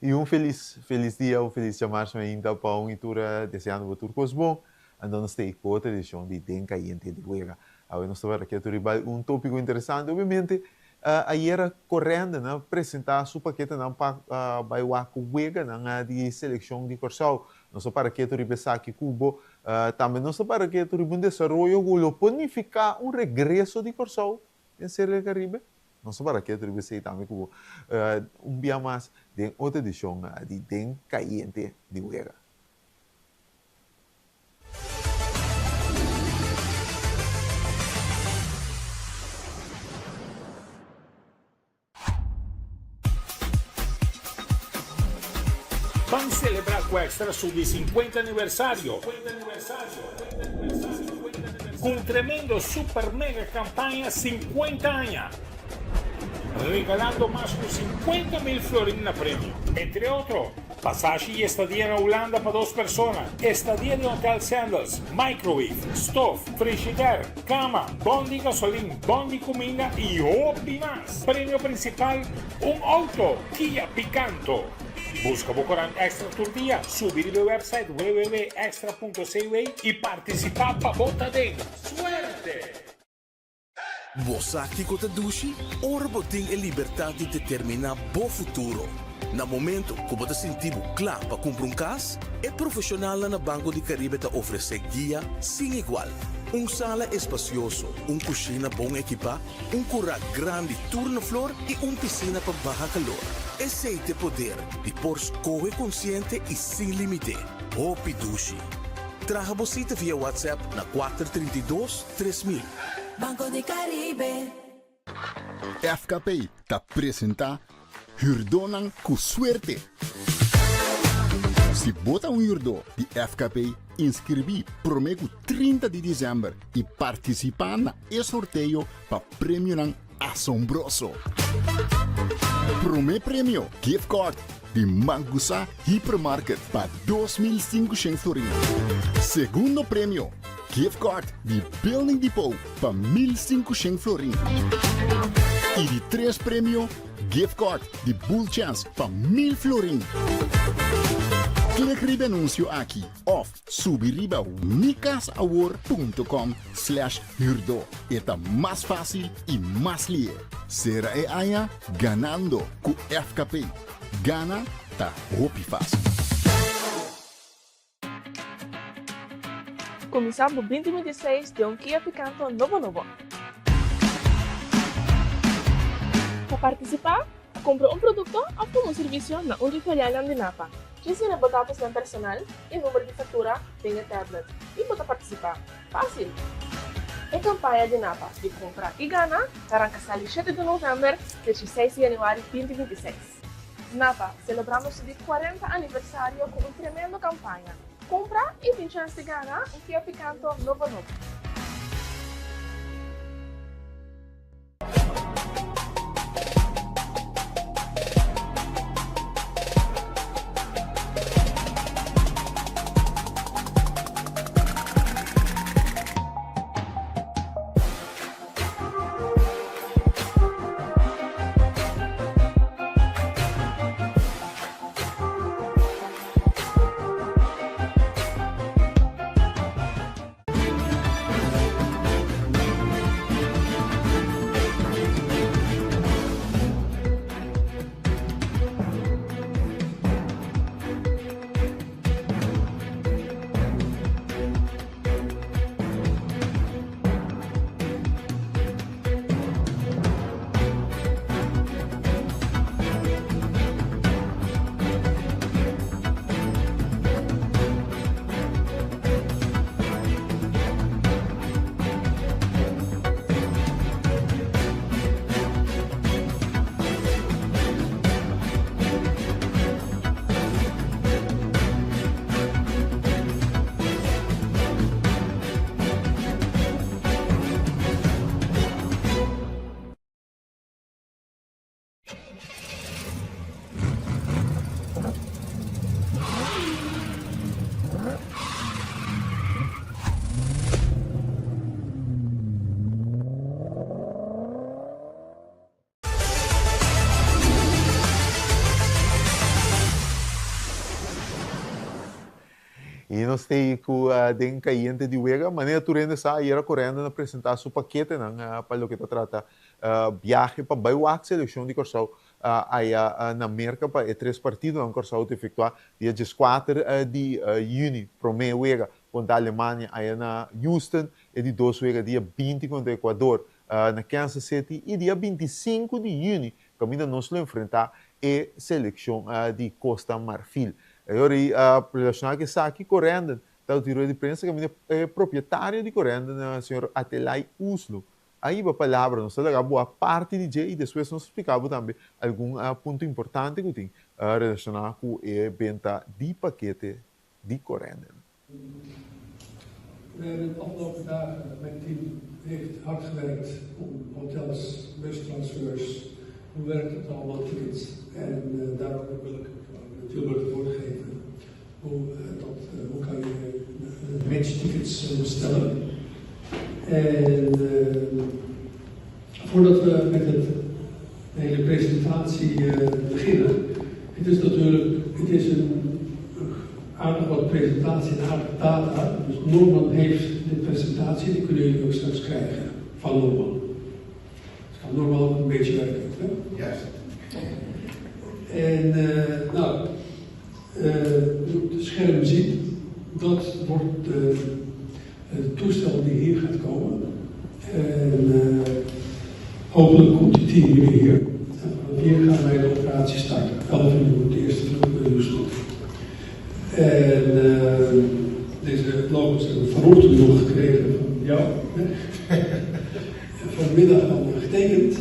I un felis, felis dia, un felis djamarsa ainda pa un i tur deseando bo tur kos bon. Anto nos ta ei ku otro edishon di Den Kayente di Wega. Awe nos ta wak raketu riba un tópiko interesante. Obviamente, ayera Corende a presentá su paketenan pa bai wak ku weganan di selekshon di Kòrsou. Nos ta para ketu riba esaki ku bo. Tambe nos ta para ketu riba un desaroyo ku lo por nifiká un regreso di Kòrsou den Serie del Caribe. Nos ta para ketu riba esei tambe ku bo un bia mas den otro edishon di Den Kayente di Wega. Ban celebra cu Extra su di 50 aniversario cu un tremendo super mega campaña 50 aña, regalando mas cu 50 mil florin na premio. Entre otro, Pasashi y estadia na Hulanda pa dos persona, estadia den Hotel Sandals, microwave, stof, frishider, cama, bon di gasolin, bon di cuminda y hopi mas. Premio principal, un auto Kia Picanto. Busca bo corant Extra tur dia, subi riba e website www.extra.cw y participa pa bo ta den. Suerte! Bo sa kiko ta dushi? Ora bo tin e libertat di determiná bo futuro. Na momento ku bo ta sinti bo kla pa kumpra un kas, e profeshonalnan na Banco di Caribe ta ofresé guia sin igual. Un sala espasioso, un kushina bon ekipá, un kurá grandi tur na flor i un pisina pa baha kalor. Esei t'e poder di por skohe konsiente i sin límite. Hopi dushi! Traha bo sita via WhatsApp na 432 3000. Banco di Caribe. FKP ta presentá Hürdónan ku Suerte! Si bo ta un hürdó di FKP, inskribí promé ku 30 di desèmber i partisipá na e sorteo pa premionan asombroso. Promé premio, gift card di Mangusa Hypermarket pa 2500 florin. Segundo premio, gift card di Building Depot pa 1500 florin. I di tres premio, gift card di Bull Chance pa 1000 florin. Klik riba e anuncio aki of subi riba mikasawor.com slash Hürdó. E ta mas fásil i mas lihe. Sera e aña ganando ku FKP. Gana ta hopi fásil. Kuminsá bo 2026 den un Kia Picanto nobo nobo. Pa partisipá, kumpra un produkto òf tuma un servisio na un di filialnan di Napa. Djis yena bo datosnan personal i number di faktura den e tablet i bo ta partisipá. Fásil! E kampaña di Napa di Kumpra i Gana ta ranka sali shete di novèmber te dieseis di yanüari 2026. Napa, selebrando su di kuarenta aniversario ku un tremendo kampaña. Kumpra i tin chèns di gana un Kia Picanto nobo nobo. Nos t'ei ku den kayente di wega. Manera tur hende sa, ayera Corendon a presentá su paketenan pa loke ta trata biahe pa bai wak selekshon di Kòrsou aya na Merka pa e tres partidonan Kòrsou ta efektuá dia 14 di yüni, promé wega kontra Alemania aya na Houston, e di dos wega dia 20 kontra Ecuador na Kansas City i dia 25 di yüni kaminda nos lo enfrentá e selekshon di Costa Marfil. E ora ei, relashoná ku esaki, Corendon ta outi rueda di prensa kaminda e propietario di Corendon, señor Atelay Uslu, a hiba palabra. Nos ta laga bo a parti di dje i despues nos ta splika bo tambe algun punto importante ku tin relashoná ku e benta di pakete di Corendon. We hebben de afgelopen dagen, mijn team heeft hard gewerkt om hotels, bustransfers, hoe werkt het allemaal, tickets. En daarover wil ik natuurlijk het woord geven. Hoe kan je matchtickets bestellen? En voordat we met het de hele presentatie beginnen, het is natuurlijk, het is een aardig wat presentatie en aardig data. Dus Norman heeft de presentatie, die kunnen jullie ook straks krijgen van Norman. Dus kan Norman ook een beetje werken, hè? Juist. En nou, op het scherm ziet, dat wordt het toestel die hier gaat komen. En hopelijk komt die 10 juni hier. En vanaf hier gaan wij de operatie starten. 11 juni wordt de eerste vlucht naar Houston. En deze logo's hebben we vanochtend nog gekregen van jou. Hè? En vanmiddag al getekend.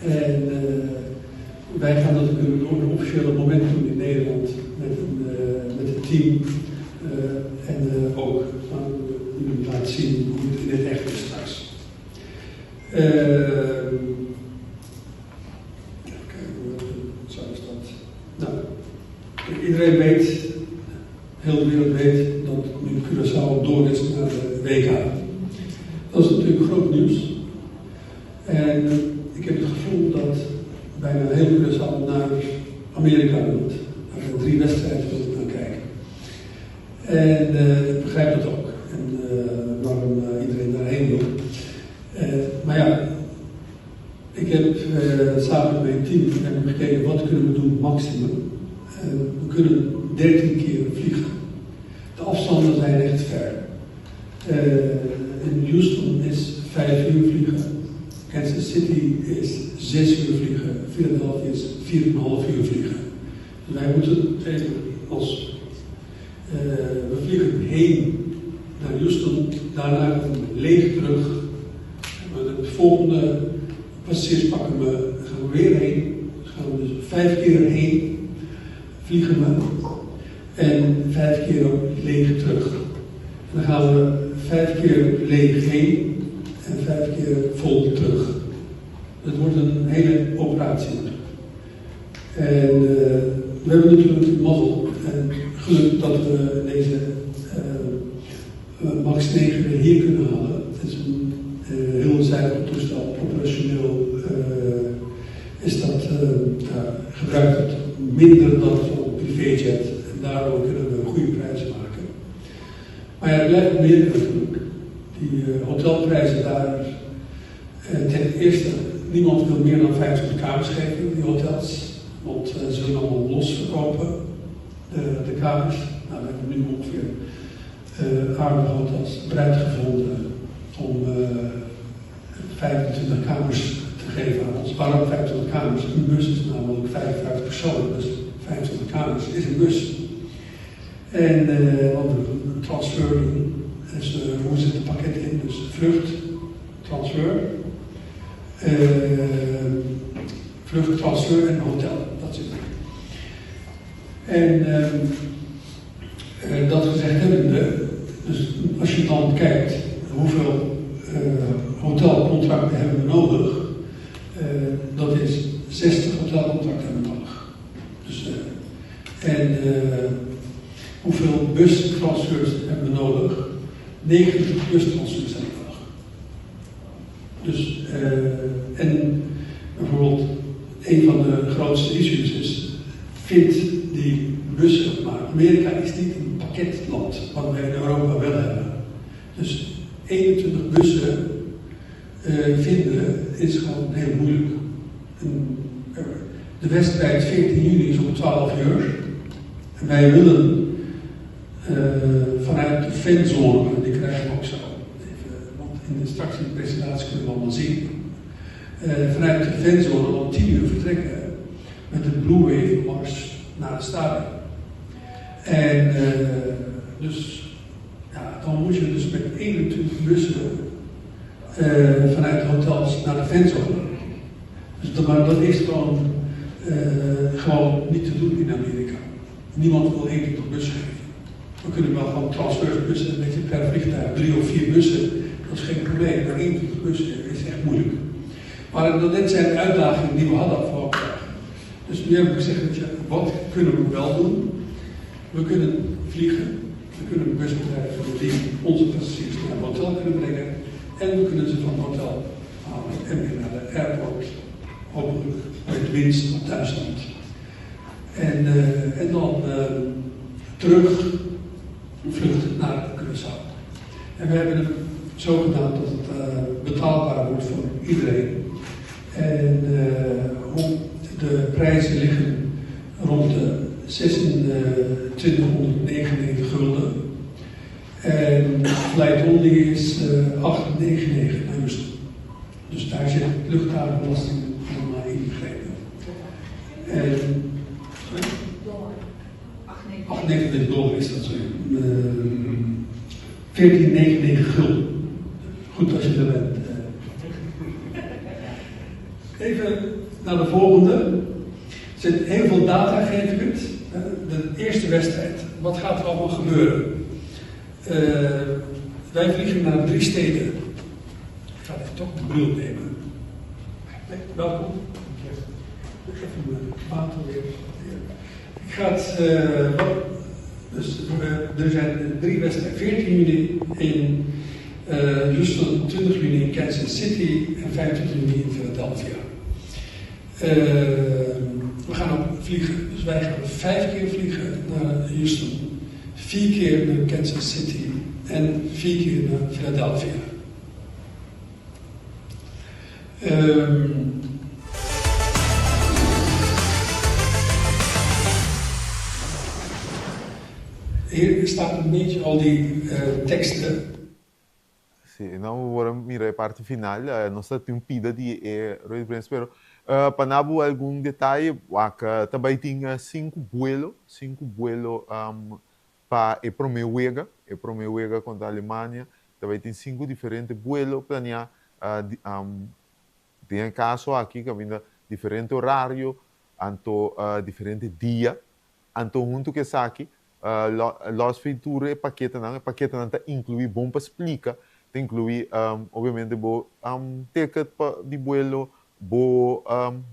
En wij gaan dat natuurlijk door een officiële moment doen in Nederland met het team. En ook gaan we jullie laten zien hoe het in het echt is straks. Even kijken, zo is dat. Nou, iedereen weet, heel de wereld weet, dat nu Curaçao door is naar de WK. Dat is natuurlijk groot nieuws. En ik heb het gevoel dat bijna heel Curaçao naar Amerika wilt. Naar de 3 wedstrijden wilt gaan kijken. En ik begrijp dat ook. En waarom iedereen daarheen wil. Maar ja, ik heb samen met mijn team hebben we gekeken wat kunnen we doen maximum. We kunnen 13 keer vliegen. De afstanden zijn echt ver. In Houston is 5 uur vliegen. Kansas City is 6 uur vliegen. Philadelphia is 4,5 uur vliegen. Dus wij moeten even als we vliegen heen naar Houston, daarna gaan we leeg terug. De volgende passagiers pakken we, gaan we weer heen. Dus gaan we dus 5 keer heen vliegen we en 5 keer ook leeg terug. En dan gaan we 5 keer leeg heen en 5 keer vol terug. Het wordt een hele operatie. En we hebben natuurlijk mazzel en geluk dat we deze MAX 9 hier kunnen halen. Het is een heel zuiver toestel, operationeel is dat, gebruikt het minder dan zo'n privéjet en daardoor kunnen we goede prijzen maken. Maar ja, het blijft Amerika natuurlijk. Die hotelprijzen daar, ten eerste, niemand wil meer dan 25 kamers geven, die hotels, want ze willen allemaal los verkopen, de kamers. Nou, we hebben nu ongeveer aardige hotels bereid gevonden om 25 kamers te geven aan ons. Waarom 25 kamers? Een bus is namelijk 55 personen, dus 25 kamers is een bus. En want we doen een transfer doen. Dus hoe zit het pakket in? Dus vlucht, transfer, vlucht, transfer en hotel. Dat zit erin. En dat gezegd hebbende, dus als je dan kijkt hoeveel hotelcontracten hebben we nodig, dat is 60 hotelcontracten hebben we nodig. Dus, en hoeveel bustransfers hebben we nodig? 90 bustransfers hebben we nodig. Dus, en bijvoorbeeld een van de grootste issues is, vindt die bussen, maar Amerika is niet een pakketland. 21 bussen vinden is gewoon heel moeilijk. En de wedstrijd 14 juni is om 12 uur. En wij willen vanuit de fanzone, die krijgen we ook zo, even, want straks in de presentatie kunnen we allemaal zien. Vanuit de fanzone om 10 uur vertrekken met de Blue Wave Mars naar het stadion. En dus ja, dan moet je dus met 21 bussen vanuit de hotels naar de fanzone. Dus dat, maar dat is gewoon niet te doen in Amerika. Niemand wil 21 bussen geven. We kunnen wel gewoon transferbussen, weet je, per vliegtuig 3 of 4 bussen, dat is geen probleem. Maar 21 bussen is echt moeilijk. Maar dat zijn de uitdagingen die we hadden afgelopen jaar. Dus nu heb ik gezegd, weet je, wat kunnen we wel doen? We kunnen vliegen, we kunnen busbedrijven die onze passagiers naar het hotel kunnen brengen. En we kunnen ze van het hotel halen en weer naar de airport. Hopelijk met winst op Duitsland. En dan terug vlucht naar Curaçao. En we hebben het zo gedaan dat het betaalbaar wordt voor iedereen. En hoe de prijzen liggen rond de 2699 gulden. En flight only is 899 naar Houston. Dus daar zit luchthavenbelasting allemaal in begrepen. En, sorry? 899 dollar is dat, sorry. 1499 gulden. Goed als je er bent. Even naar de volgende. Er zit heel veel data, geef ik het. De eerste wedstrijd. Wat gaat er allemaal gebeuren? Wij vliegen naar 3 steden. Ik ga even toch de bril nemen. Nee, welkom. Even mijn water weer. Ik ga het, dus, er zijn 3 wedstrijden. 14 juni in Houston, 20 juni in Kansas City en 25 juni in Philadelphia. We gaan ook vliegen. Dus wij gaan 5 keer vliegen naar Houston, 4 keer naar Kansas City en 4 keer naar Philadelphia. Hier staat een beetje al die teksten. Sí, nou, we mira e parte final, nos tin un pida di rueda di prensa, pero pa duna bo algun detaye, wak, tambe tin 5 vuelo, 5 vuelo pa e prome wega, e prome wega kontra Alemania, tambe tin 5 diferente vuelo planeá, di, den kaso aki, ku ta diferente orario, anto diferente dia, anto huntu ku esaki, los future paketenan, e paketenan ta inkluí, bon pa splika, ta inkluí, obviamente, bo ticket pa di vuelo, bo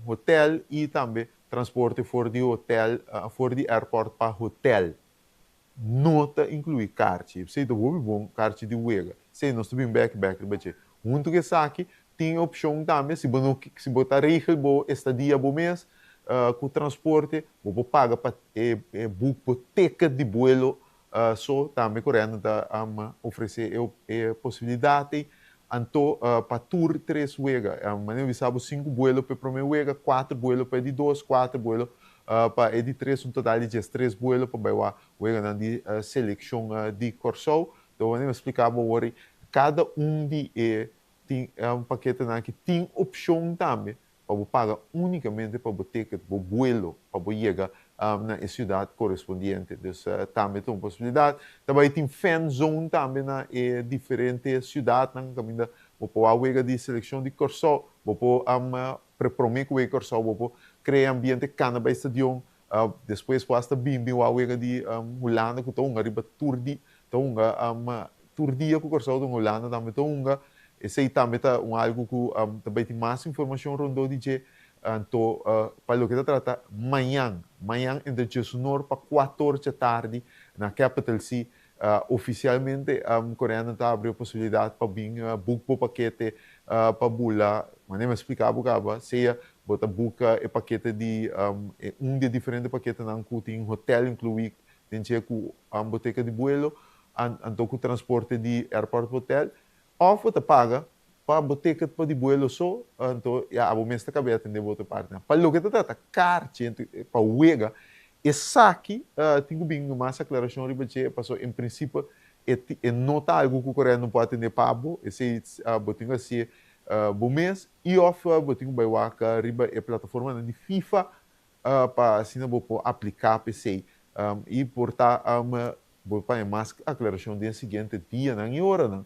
hotel i tambe transporte for di hotel, for di airport pa hotel. No ta inkluí karchi. Esei ta bon karchi di wega. Si, nos tambe back back, bache. Huntu ku esaki, tin opshon tambe, si bo no, si bo ta regel bo estadia bo mes, ku transporte, bo paga pa book bo ticket di vuelo, so tambe Corendon ta ofresé e posibilidat, anto pa tur 3 wega, manera mi sabi 5 vuelo pa promé wega, 4 vuelo pa di 2, 4 vuelo pa di 3, un total di 3 vuelo pa bai wega nan di selekshon di Kòrsou. Anto, mi splika awor, kada un di e tin un paketenan ku tin opshon tambe pa paga únikamente pa ticket, bo vuelo, pa yega na siudat korespondiente. Dus tambe tin un posibilidat. Tambe tin fan zone tambe na diferente siudatnan, kaminda bo por wega di selekshon di Kòrsou, bo por promé ku Kòrsou, bo por krea ambiente kana bai stadion, despues por hasta bin bin wega di Hulanda ku ta hunga riba tur di, ta hunga tur dia ku Kòrsou ta Hulanda tambe ta hunga. Esei tambe ta un algu ku tambe tin mas informashon rondó di dje. Anto, pa loke ta trata mañan, mañan entre 10'or pa 4'or di atardi na Capital C, ofisialmente Corendon ta habri e posibilidat pa bin book bo pakete pa bula, manera mi a splika bo kaba, sea bo ta book e pakete di un di diferente paketenan ku tin hotel inkluí den dje ku bo ticket di vuelo, anto ku transporte di airport hotel. Òf bo ta paga pa bo ticket pa di buelo so, anto ya abo mes ta kab'é atendé bo otro partinan. Pa loke ta trata karchi pa wega, esaki tin ku bin mas aklarashon riba dje, pasobra en prinsipio e no ta algu ku Corendon por atendé pa bo, esei bo tin ku hasié bo mes i òf bo tin ku bai wak riba e plataformanan di FIFA pa asina bo por apliká pa esei i por ta Bo paña mas aklarashon den siguiente dianan i oranan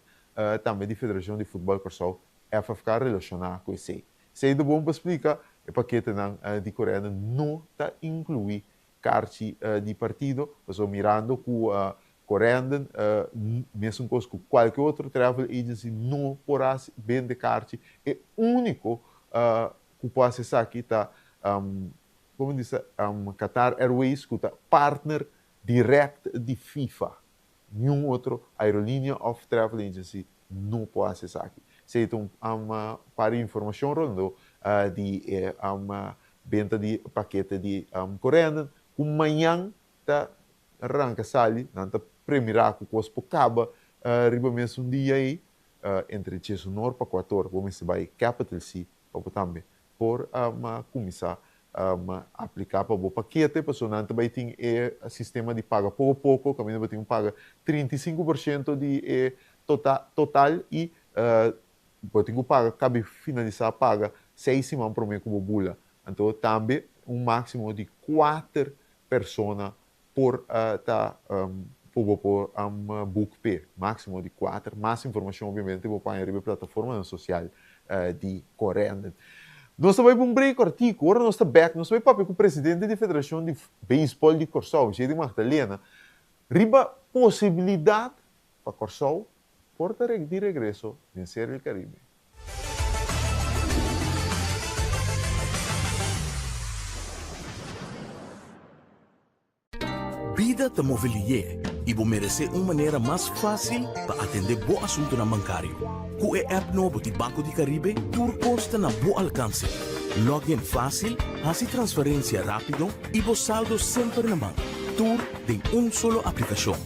tambe di Federashon di Futbòl Kòrsou, FFK, relashoná ku esei. Esei ta bon pa splika, e paketenan di Corenda no ta inkluí karchi di partido, pasobra mirando ku Corendon, mesun kos ku kualke otro travel agency, no por hasi bende karchi. E úniko ku por hasi esaki ta, komo bisa, Qatar Airways ku ta partner Direct di FIFA. Niun otro aerolinea of travel agency no por haci esaki. Esey ta un par di informacion rondó di e benta di pakete di Corendon cu mañan ta ranca sali. Nan ta premira cu cos por caba riba mesun dia ey entre diesunor pa cuator. Bo mester bay Capital C pa bo tambe por cuminsa aplica pa bo pakete, pasobra nan ta bay tin e sistema di paga poco poco, caminda bo tin cu paga 35% di e total y bo tin cu paga cabi finalisa paga seis siman prome cu bo bula. Anto tambe un maximo di cuater persona por ta por bo por boek p'e, máksimo di kuater. Mas informashon obviamente bo paña riba e plataformanan sosial di Corendon. Nos ta bai pa un break kòrtiku, ora nos ta bèk nos ta bai papia ku presidente di Federashon di Beisbòl di Kòrsou, Jedy Magdalena, riba posibilidat pa Kòrsou por ta di regreso den Serie del Caribe. Bida ta move lié i bo meresé un manera mas fásil pa atendé bo asuntunan bankario. Ku e app nobo di Banco di Caribe tur kos ta na bo alkanse. Log in fásil, hasi transferensia rápido i bo saldo semper na man. Tur den un solo aplikashon.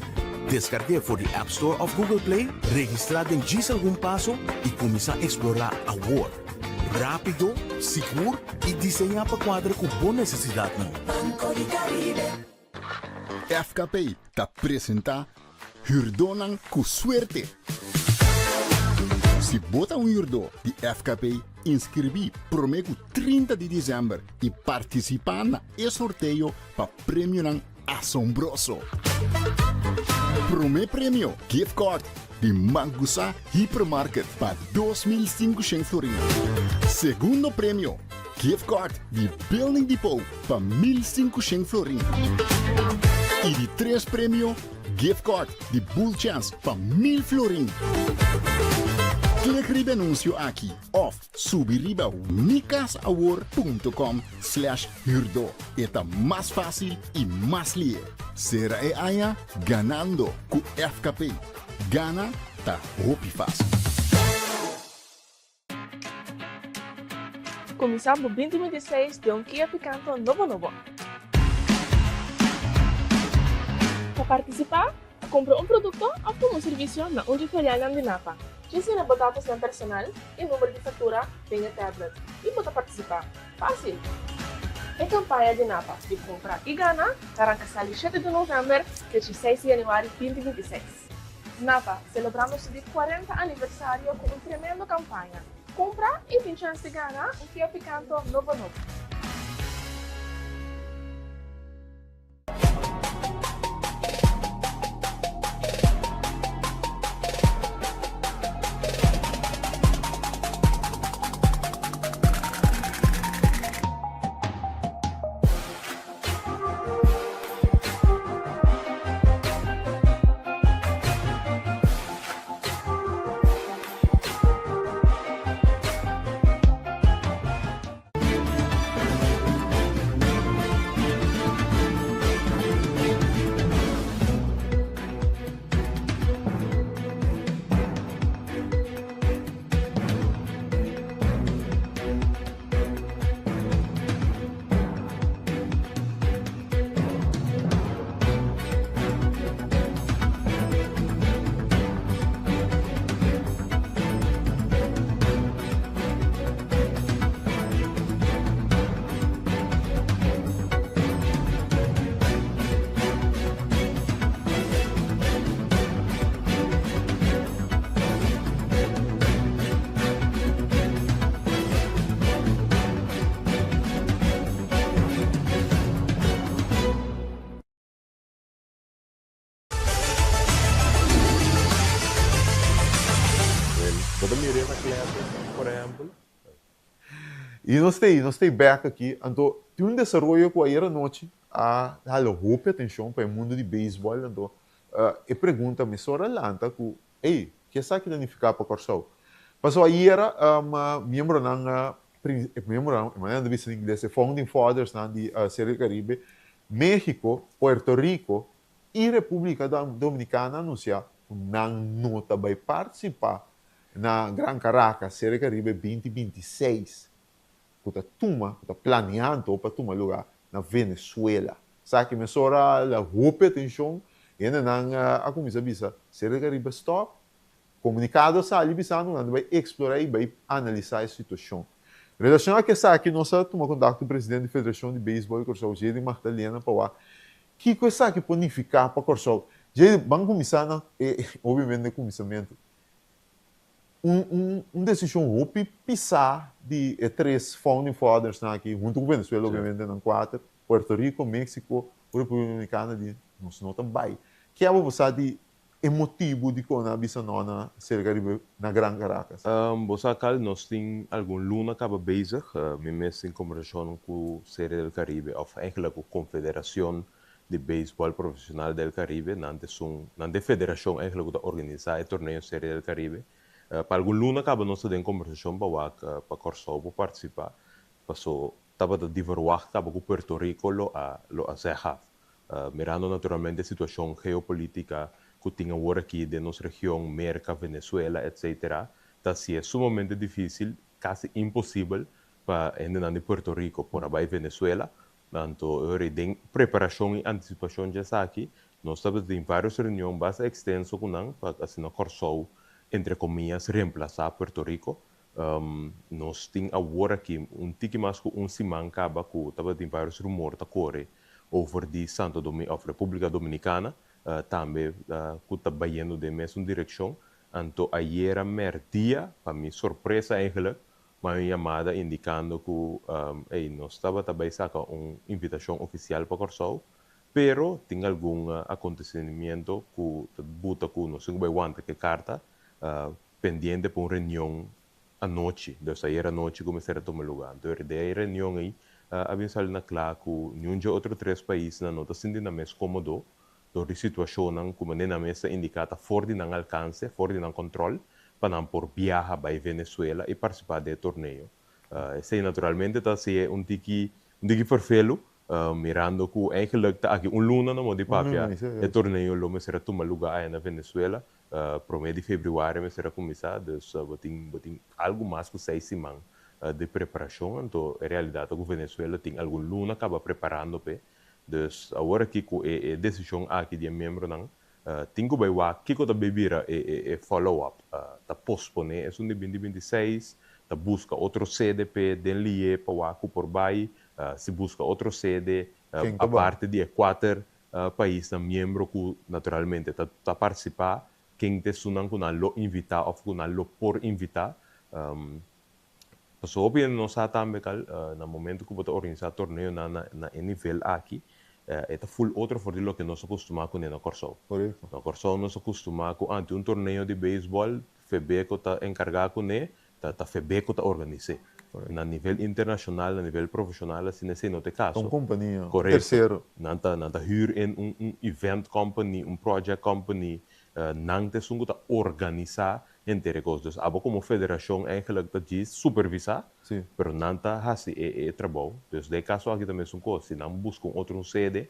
Deskarg'é for di App Store òf Google Play, registrá den djis algun paso i kuminsá eksplorá awor. Rápido, sigur i diseñá pa kuadra ku bo nesesidatnan. Banco di Caribe. FKP ta presentá Hürdónan ku Suerte! Si bo ta un hürdó di FKP, inskribí promé ku 30 di desèmber i partisipá na e sorteo pa premionan asombroso! Promé premio, gift card di Mangusa Hypermarket pa 2500 florin. Segundo premio, gift card di Building Depot pa 1500 florin. I di tres premio, gift card di Bull Chance pa 1000 florin. Klik riba e anuncio aki of Subi riba mikasawor.com slash huurdo. E ta mas fácil i mas lihe. Sera e aña ganando ku FKP. Gana ta hopi fácil. Kuminsá bo 2026 den un Kia Picanto nobo nobo. Pa partisipá, Kumpra un produkto òf tuma un servisio na un dje filialnan di NAPA. Dje sera bo datosnan personal i number di faktura den e tablet i bo ta partisipá. Fásil! E kampaña di NAPA di Kumpra i Gana ta ranka sali shete di novèmber te dieseis di yanüari 2026. NAPA, selebrando su di kuarenta aniversario ku un tremendo kampaña. Kumpra i tin chèns di gana un Kia Picanto nobo nobo. Por ehempel. I nos ta ei, nos ta ei bek aki. Anto, tin un desaroyo ku ayer anochi a hala hopi atenshon pa e mundu di beisbòl. Anto, e pregunta mesora a lanta ku, Ey, ke esaki ta nifiká pa Kòrsou? Pasobra ayer miembronan, e miembronan, e manera nan ta bisa na ingles, e founding fathersnan di Serie del Caribe, México, Puerto Rico i Repúblika Dominikana a anunsiá ku nan no ta bai partisipá na Gran Caracas, Serie Caribe 2026, ku ta tuma, ku ta planeando pa tuma lugá na Venezuela. Esaki mesora a la hopi atenshon, hendenan a kuminsá bisa, Serie Caribe stòp, komunikado a sali bisando ku nan ta bai eksplorá i bai analisá e situashon. Relashoná ku esaki nos a tuma kontakto ku presidente di Federashon di Beisbòl di Kòrsou, Jedy Magdalena, pa wak kiko esaki por nifiká pa Kòrsou. Jedy, ban kuminsá na e, obviamente, e kuminsamentu. Un un desishon hopi pisá di e tres founding fathersnan aki, huntu ku Venezuela obviamente nan kuater, Puerto Rico, Mexico ku Republica Dominicana di nos no ta bai. Ke abo bo sa di e motibu dikon nan a bisa no na serka riba na Gran Caracas? Bo sa kal nos tin algun luna kaba bezig, mi mes tin kombersashonnan ku Serie del Caribe òf eigenlijk ku Konfederacion di Beisbòl Profesional del Caribe, nan ta esun, nan ta e federashon eigenlijk ku ta organisá e torneo Serie del Caribe. Pa algun luna kaba nos ta den kombersashon pa wak pa Kòrsou por partisipá, paso tabata di verwagt kaba ku Puerto Rico lo a lo a zeg af. Mirando naturalmente e situashon geopolítika ku tin awor aki den nos region, Merka, Venezuela, etcetera, ta hasié sumamente difísil, kasi imposibel, pa hendenan di Puerto Rico por a bai Venezuela. Anto e ora den preparashon i antisipashon dje esaki, nos tabata tin vários reunion basta ekstenso ku nan pa asina Kòrsou, entre komiyas, remplasá Puerto Rico. Nos tin awor aki un tiki mas ku un siman kaba ku tabatin vários rumor ta kore over di Santo Domingo òf Repúblika Dominikana tambe ku ta bayendo den mesun direkshon. Anto ayera mèrdia, pa mi sorpresa eigenlijk, M'a un yamada indikando ku ey nos tabata bai saka un invitashon ofisial pa Kòrsou, pero tin algun akontesimiento ku ta buta ku nos tin ku bai wanta ku e karta pendiente pa un reunion anochi, dus ayer anochi ku mester a tuma lugá. Anto den e reunion ei a bin sali na kla ku niun dje otro tres paisnan no ta sinti nan mes kómodo dor di situashonnan ku manera nan mes ta indiká ta for di nan alkanse, for di nan kòntròl, pa nan por biaha bai Venezuela i partisipá den e torneo. Esei naturalmente ta hasié un tiki un tiki ferfelu, mirando ku eigenlik ta aki un luna no di papia e torneo lo mester a tuma lugá aya na Venezuela. Promé di febrüari mester a kuminsá, dus bo tin bo tin algu mas ku seis siman di preparashon. Anto e realidat ta ku Venezuela tin algun luna kaba preparando p'e. Dus awor aki ku e e desishon aki di e miembronan tin ku bai wak kiko ta bai bira e e e follow up. Ta posponé esun di 2026, ta buska otro sede p'e den lié pa wak ku por bai, si buska otro sede Ken ta bai? aparte di e kuater paisnan miembro ku naturalmente ta ta partisipá, ken ta esunnan ku nan lo invitá òf ku nan lo por invitá. Pasobra hopi hende no sa tambe kal na momento ku bo ta organisá torneonan na na e nivel aki, e ta ful otro for di loke nos a kustumá kuné na Kòrsou. Na Kòrsou nos a kustumá ku antes un torneo di beisbòl Febeko ta enkargá kuné, ta ta Febeko ta organis'é. Na nivel internashonal, na nivel profeshonal asina esei no ta e kaso. Un kompania Korekto. tersero. Nan ta nan ta hür in un un event company, un project company, nan ta esun ku ta organisá Henter e kos. Dus abo komo federashon eigenlijk ta djis supervisá, pero nan ta hasi e e trabou. Dus den e kaso aki ta mesun kos. Si nan buska un otro un sede,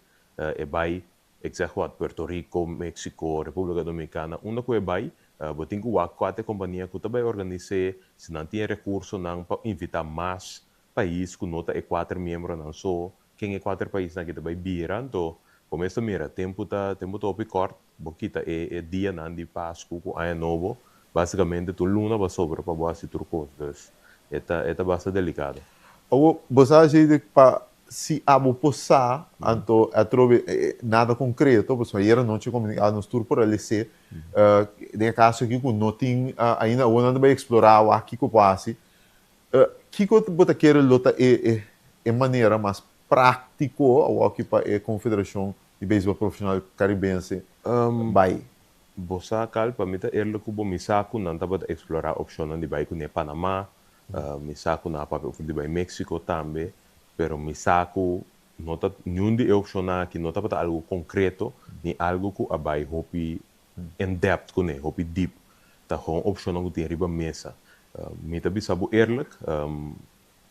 e bai, ik zeg wat, Puerto Rico, Mexico, República Dominicana, unda ku e bai, bo tin ku wak kua ta e kompania ku ta bai organis'é, si nan tin e rekursonan pa invitá mas pais ku no ta e kuater miembronan so, ken e kuater paisnan aki ta bai bira, anto bo mes ta mira, tempu ta tempu ta hopi kòrt, bo kita e e dianan di Pasku ku Aña Nobo, basikamente tur luna bo a sobra pa bo hasi tur kos, dus e ta e ta basta delikado. Awor, bo sa haci di pa si abo por sa, anto atrobe nada concreto, pasobra ayer anochi comunicado nos tur por a lese, den e caso aki cu no tin ainda awor nan ta bay explora wak kico por haci, Kiko bo ta kere lo ta e e manera mas práktiko awoki pa e Konfederashon di Beisbòl Profeshonal Karibense bai? Bo sa kal, pa mi ta eerlijk ku bo, mi sa ku nan tabata eksplorá opshonnan di bai kuné Panamá, mi sa ku nan a papia over di bai Mexico tambe, pero mi sa ku no ta niun di e opshonnan aki no tabata algu konkreto ni algu ku a bai hopi in depth kuné, hopi deep. Ta gewoon opshonnan ku tin riba mesa. Mi ta bisa bo eerlijk,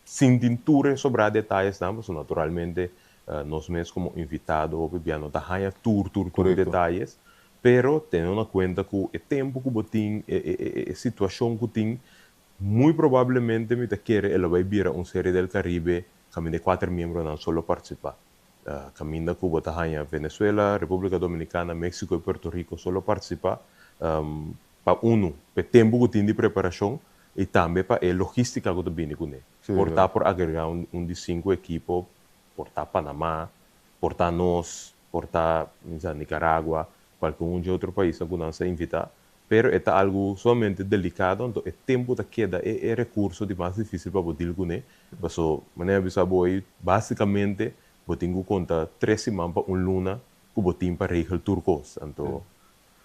sin tin tur e sobrá detayesnan, pasobra naturalmente nos mes komo invitado hopi bia no ta haña tur tur tur detayes, pero tene na kuenta ku e tempu ku bo tin, e situashon ku tin, muy probablemente mi ta kere e lo bai bira un Serie del Caribe kaminda e kuater miembronan so lo partisipá. Kaminda ku bo ta haña Venezuela, Repúblika Dominikana, Mexico i Puerto Rico so lo partisipá. Pa unu, p'e tempu ku tin di preparashon i tambe pa e logístika ku ta bini kuné. Por ta por agregá un di sinku ekipo, por ta Panamá, por ta nos, por ta Nicaragua, kualke un dje otro paisnan ku nan sa invitá. Pero e ta algu sumamente delikado, anto e tempu ta keda e e rekurso di mas difísil pa bo dil kuné. Paso, manera mi a bisa bo ei, básikamente bo tin ku konta tres siman pa un luna ku bo tin pa regel tur kos. Anto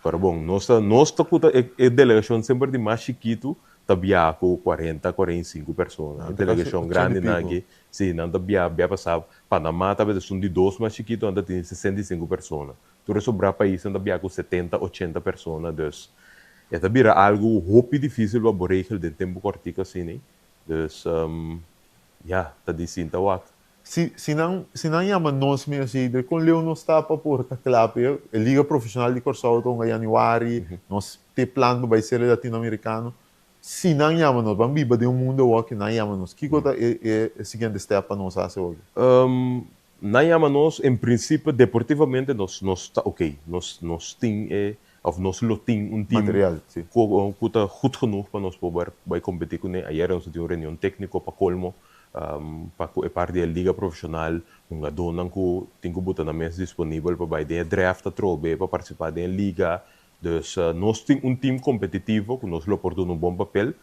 Pero bon, nos ta nos ta ku ta e e delegashon semper di mas chikitu ta biaha ku kuarenta, 45 persona. E Nan ta kasi delegashon 80 i grandinan piko. aki, si, nan ta biaha bia pasá Panamá tabata esun di dos mas chikitu, nan ta tin 65 persona. Tur e sobrá paisnan ta biaha ku 70, 80 persona. Dus, e ta bira algu hopi difísil pa bo regel den tempu kòrtiku asina. Dus, ya, ta di sinta wak. Si si nan si nan yama nos mi así de kon leu nos ta pa por ta kla p'e e liga profeshonal di Kòrsou ta hunga yanüari, nos te plan pa bai ser e latinoamerikano. Si nan yama nos, ban biba den un mundo awor ku nan yama nos, kiko ta e e e siguiente step pa nos hasi awor? Nan yama nos, en prinsipio deportivamente nos nos ta oké, nos nos tin e òf nos lo tin un team Material, si. ku ku ta goed genoeg pa nos por bai kompetí kuné. Ayer nos a tin un reunion tékniko pa kolmo pa ku e parti di e liga profeshonal, hungadónan ku tin ku buta nan mes disponibel pa bai den e draft atrobe pa partisipá den e liga. Dus nos tin un team kompetitivo ku nos lo por duna un bon papel.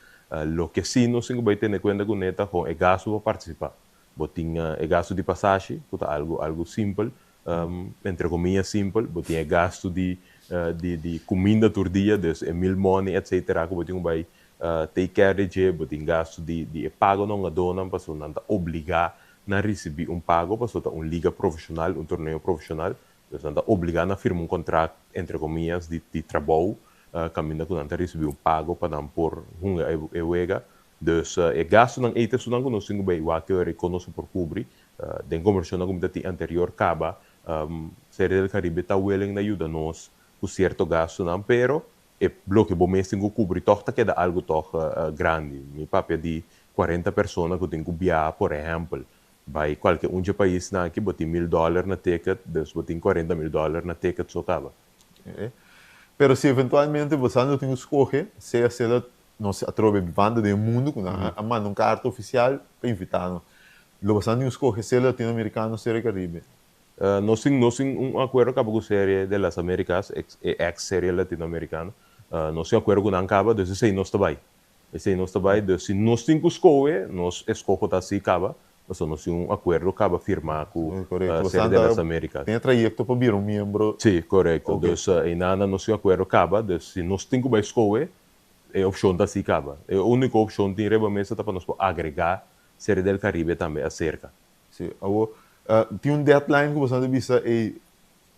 Loke sí nos tin ku bai tene kuenta kuné ta kon e gastu pa partisipá. Bo tin e gastu di pasashi ku ta algu algu simpel, entre komia simpel, bo tin e gastu di di di kuminda tur dia, dus e meal money etcetera ku bo tin ku bai Take care di dje, bo tin gastu di di e pagonan hungadónan pasobra nan ta obligá na risibí un pago pasobra ta un liga profeshonal, un torneo profeshonal. Dus nan ta obligá na firma un kontrakt entre komias di di trabou kaminda ku nan ta risibí un pago pa nan por hunga e e wega. Dus e gastunan ei ta esunnan ku nos tin ku bai wak e ora ei kon nos por kubri. Den kombersashonnan ku mi ta tin anterior kaba, Serie del Caribe ta willing na yuda nos ku sierto gastunan pero E loke bo mes tin ku kubri tòg ta keda algu tòg grandi. Mi papia di 40 persona ku tin ku biaha, por ehèmpel, bai kualke un dje paisnan aki, bo tin mil dòler na ticket, dus bo tin 40,000 dòler na ticket so kaba. Pero si eventualmente bo sa no tin ku skohe, sea sea nos atrobe bibando den e mundu ku nan a manda un karta ofisial pa invitá nos, lo bo sa no tin ku skohe sea latinoamerikano sea Caribe. Nos tin nos tin un akuerdo kaba ku Serie de las Americas, ex e ex Serie Latinoamericano. Nos tin akuerdo ku nan kaba, dus esei nos ta bai. Esei nos ta bai, dus si nos tin ku skohe, nos eskoho ta así kaba, pasobra nos tin un akuerdo kaba firmá ku Korekto. Serie de las Americas. Tin e trayekto pa bira un miembro. Sí, korekto. Oke. Dus einan nos tin akuerdo kaba, dus si nos tin ku bai skohe, e opshon ta así kaba. E úniko opshon tin riba mesa ta pa nos por agregá Serie del Caribe tambe aserka. Sí, awor tin un deadline ku boso ta bisa ey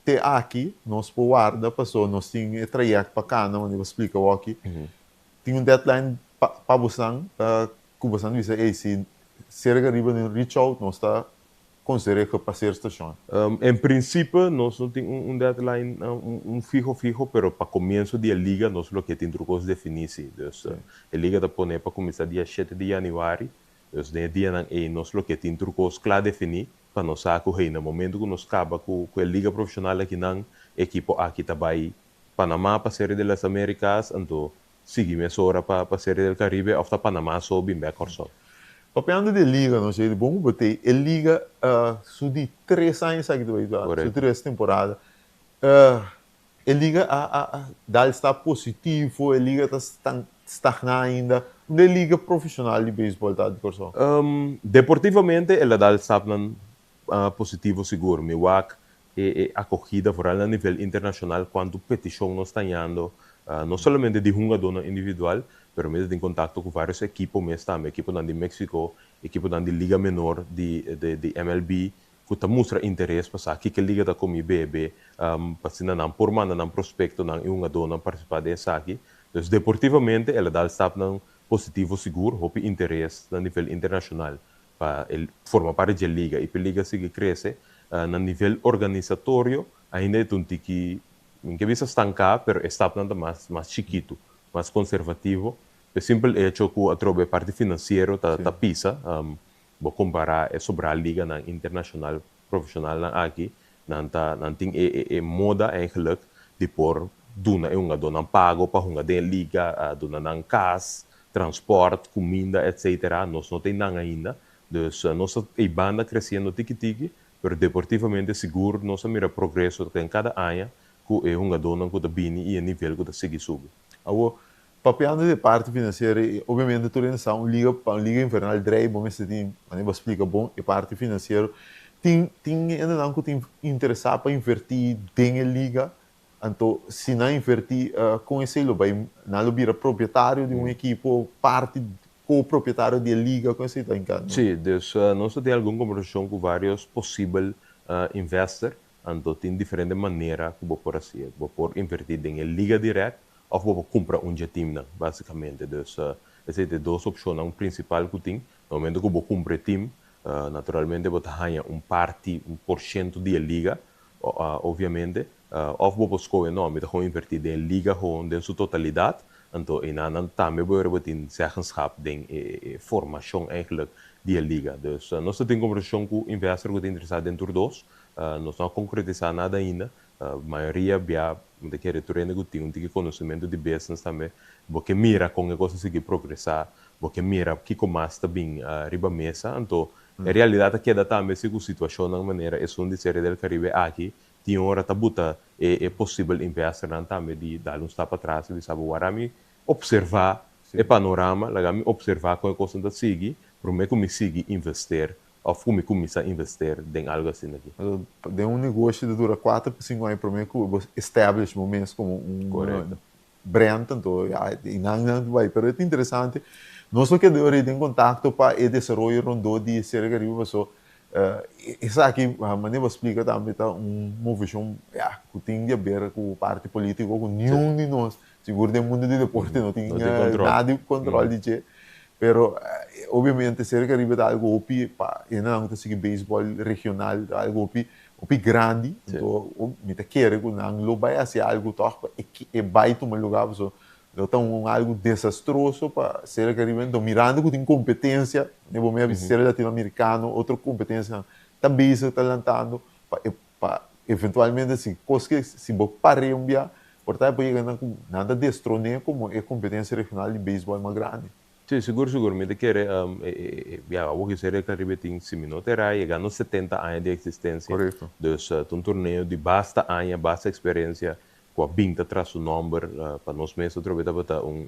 te aki nos por warda paso nos tin e trayect pa cana manera bo splika awor aki. Tin un deadline pa pa bosan ku bosan ta bisa ey si cerca riba den reach out nos ta considera gepaseer station. En principe nos no tin un deadline un fiho fiho pero pa comienso di e liga nos lo ke tin tur cos defini si. Dus e liga ta pone pa cuminsa dia 7 di januari. Dus den e dianan ei nos lo ke tin tur kos kla definí pa nos sa ku hey na momentu ku nos kaba ku ku e liga profeshonal akinan ekipo aki ta bai Panamá pa Serie de las Americas anto sigui mesora pa pa Serie del Caribe òf ta Panamá so bin bèk Kòrsou. Papiando di e liga nos e bon ku bo tei e liga su di tres aña esaki ta bai su tres temporada E liga a a a dal sta positivo, e liga ta stagná ainda. Unda e liga profeshonal di beisbòl ta di Kòrsou? Deportivamente el a dal stapnan positivo sigur. Mi wak e akogida, vooral na nivel internashonal, kuantu petishon nos ta hañando, no solamente di hungadónan individual, pero mi ta tin kontakto ku vários ekipo mes tambe, ekiponan di Mexico, ekiponan di Liga Menor di di MLB, ku ta mustra interes pa sa kiko e liga ta komi bebe, pa asina nan por manda nan prospektonan i hungadónan partisipá den esaki. Dus deportivamente el a dal stapnan positivo sigur, hopi interes na nivel internashonal pa e forma parti dje liga i pa e liga sigui krese. Na nivel organisatorio ainda e ta un tiki, mi ke bisa stanká, pero e stapnan ta mas mas chikitu, mas konservativo, pa e simpel echo ku atrobe e parti finansiero ta ta pisa. Bo kompará e sobrá liganan internashonal profeshonalnan aki, nan ta nan tin e e e moda eigenlijk di por duna e hungadónan pago pa hunga den e liga, duna nan kas, transpòrt, kuminda etcetera. Nos no ta einan ainda. Dus nos ta ei banda kresiendo tiki tiki, pero deportivamente sigur nos a mira progreso den kada aña ku e hungadónan ku ta bini i e nivel ku ta sigui subi. Awor, Papiando di e parti finansiero, i obviamente tur hende sa un liga, pa un liga invernal drei bo mester tin, manera bo a splika bon, e parti finansiero. Tin tin hendenan ku tin interesá pa invertí den e liga, anto si nan invertí kon esei lo bai, nan lo bira propietario di un ekipo, parti ko-propietario di e liga, kon esei ta hinká? Sí, dus nos ta tin algun kombersashon ku vários posibel investor, anto tin diferente manera ku bo por hasié. Bo por invertí den e liga dirèkt Of bo por kumpra un dje timnan, básikamente. Dus, esei ta e dos opshonnan prinsipal ku tin. Na momento ku bo kumpra e tim, naturalmente bo ta haña un parti, un porshento di e liga, obviamente. Of bo por skohe, no, mi ta gewoon invertí den e liga gewoon den su totalidat. Anto einanan tambe bo bo tin zeggenschap den e formashon eigenlijk di e liga. Dus, nos ta tin kombersashon ku investor ku ta interesá den tur dos. Nos no a konkretisá nada ainda, Mayoria bia bo ta kere tur hende ku tin un tiki konosementu di business tambe, bo ke mira kon e kos a sigui progresá, bo ke mira kiko mas ta bin riba mesa. Anto e realidat a keda tambe si ku situashonnan manera esun di Serie del Caribe aki tin ora ta buta e e posibel investornan tambe di dal un stap atras i bisa bo wara mi opservá e panorama, laga mi opservá kon e kosnan ta sigui promé ku mi sigui invester Of ku mi kuminsá invester den algu asina aki? Den un negoshi ta dura kuater pa sinku aña promé ku bo establish bo mes komo un brand, anto ya i nan nan ta bai. Pero e ta interesante, nos lo keda ora den kontakto pa e desaroyo rondó di Serie Caribe paso esaki manera bo splika tambe ta un moveshon ya ku tin di haber ku parti politiko ku niun di nos sigur den mundu di deporte no tin nada di kontrol di dje. Pero obviamente Serie Caribe ta algo hopi pa hendenan ku ta sigui beisbòl regional ta algo hopi hopi grandi anto mi ta kere ku nan lo bai hasi algo tòg pa e bai tuma lugá pasobra lo ta un algo desastroso pa Serie Caribe anto mirando ku tin kompetensia den bo mei Serie Latino Amerikano otro kompetensianan ta bezig ta lantando pa e pa eventualmente si kos ke si bo par'é un bia por ta e por yega na ku nan ta destroné komo e kompetensia regional di beisbòl mas grandi. Sí, sigur sigur. Mi ta kere ya awor ki Serie Caribe tin, si mi no ta erá, yega no setenta aña di eksistensia. Korekto. Dus ta un torneo di basta aña, basta eksperensia ku a bin ta tras su nòmber. Pa nos mes atrobe tabata un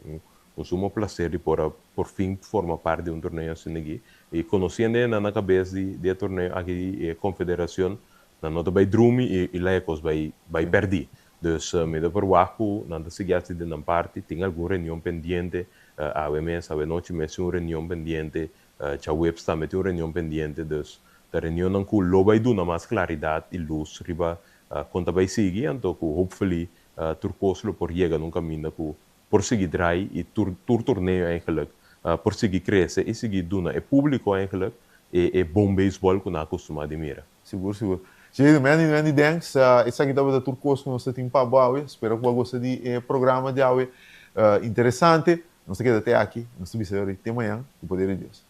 un sumo plaser di por a por fin forma parti di un torneo asina aki. I konosiendo e nan na kabes di di e torneo aki di e konfederashon, nan no ta bai drumi i i laga e kos bai bai pèrdí. Dus mi ta por wak ku nan ta sigui hasi den nan parti. Tin algun reunion pendiente awe mes, awe nochi mes tin un reunion pendiente, djaweps tambe tin un reunion pendiente. Dus ta reunionnan ku lo bai duna mas klaridat i lus riba kon ta bai sigui, anto ku hopefully tur kos lo por yega na un kaminda ku por sigui drai i tur tur torneo eigenlijk por sigui krese i sigui duna e públiko eigenlijk e e bon beisbòl ku nan a kustumá di mira. Sigur sigur. Jaden, many many thanks. Esaki tabata tur kos ku nos ta tin pa bo awe. Spera ku bo a gosta di e programa di awe. Interesante. Nos ta keda te aki. Nos ta bisa yori te mañan ku poder di Dios.